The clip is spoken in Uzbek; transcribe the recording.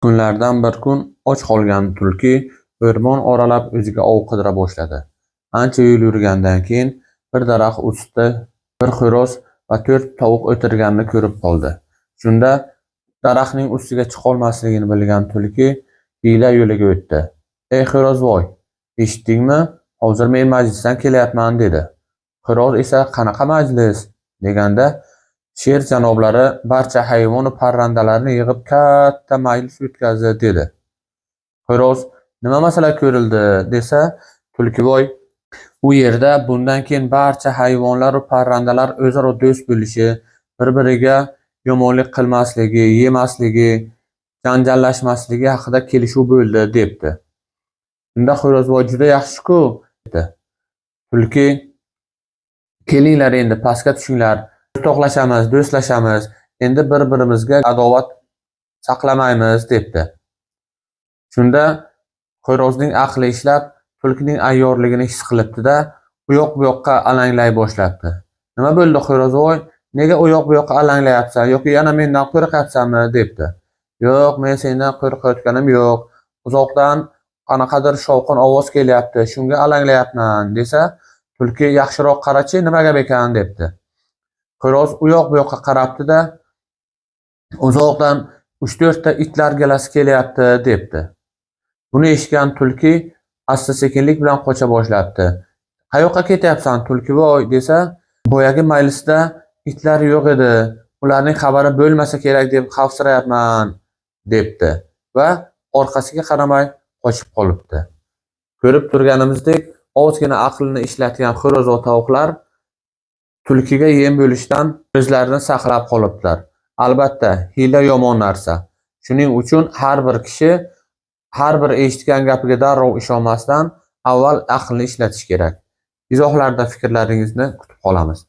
Kunlardan bir kun och qolgan tulki o'rmon oralab o'ziga ov qidira boshladi. Ancha yo'l yurgandan keyin bir daraxt ustida bir xo'roz va to'rt tovuq o'tirganini ko'rib qoldi. Shunda daraxtning ustiga chiqolmasligini bilgan tulki hiyla yo'liga o'tdi. "Ey xo'rozvoy, eshitdingmi? Hozir men majlisdan kelyapman", dedi. Xo'roz esa "Qanaqa majlis?" deganda, "Sher janoblari barcha hayvon-u parrandalarni yig'ib katta majlis o'tkazdi", dedi. Xo'roz "Nima masala ko'rildi?" desa, Tulkivoy "U yerda bundan keyin barcha hayvonlar-u parrandalar o'zaro do'st bo'lishi, bir-biriga yomonlik qilmasligi, yemasligi, janjallashmasligi haqida kelishuv bo'ldi", debdi. Unda xo'rozvoy "Juda yaxshi-ku", dedi. Tulki "Kelinglar endi pastga tushinglar, o'rtoqlashamiz, do'stlashamiz, endi bir-birimizga adovat saqlamaymiz", debdi. Shunda xo'rozning aqli ishlab, tulkining ayyorligini his qilibdi-da, u yoq bu yoqqa alanglay boshlabdi. "Nima bo'ldi, xo'rozvoy? Nega u yoq bu yoqqa alanglayapsan yoki yana mendan qo'rqyapsanmi?" debdi. "Yo'q, men sendan qo'rqayotganim yo'q. Uzoqdan qanaqadir shovqin ovoz kelyapti, shunga alanglayapman", desa, tulki "Yaxshiroq qarachi, nima gap ekan?" debdi. Xo'roz u yoq bu yoqqa qarabdi-da, "Uzoqdan 3-4 ta itlar galasi kelyapti", debdi. Buni eshitgan tulki asta-sekinlik bilan qocha boshlabdi. "Qayoqqa ketyapsan, tulkivoy?" desa, "Boyagi majlisda itlar yo'q edi. Ularning xabari bo'lmasa kerak deb xavfsirayapman", debdi va orqasiga qaramay qochib qolibdi. Ko'rib turganimizdek, ozgina aqlini ishlatgan xo'roz va tovuqlar tulkiga yem bo'lishdan o'zlarini saqlab qolibdilar. Albatta, hiyla yomon narsa. Shuning uchun har bir kishi har bir eshitgan gapiga darrov ishonmasdan avval aqlni ishlatish kerak. Izohlarda fikrlaringizni kutib qolamiz.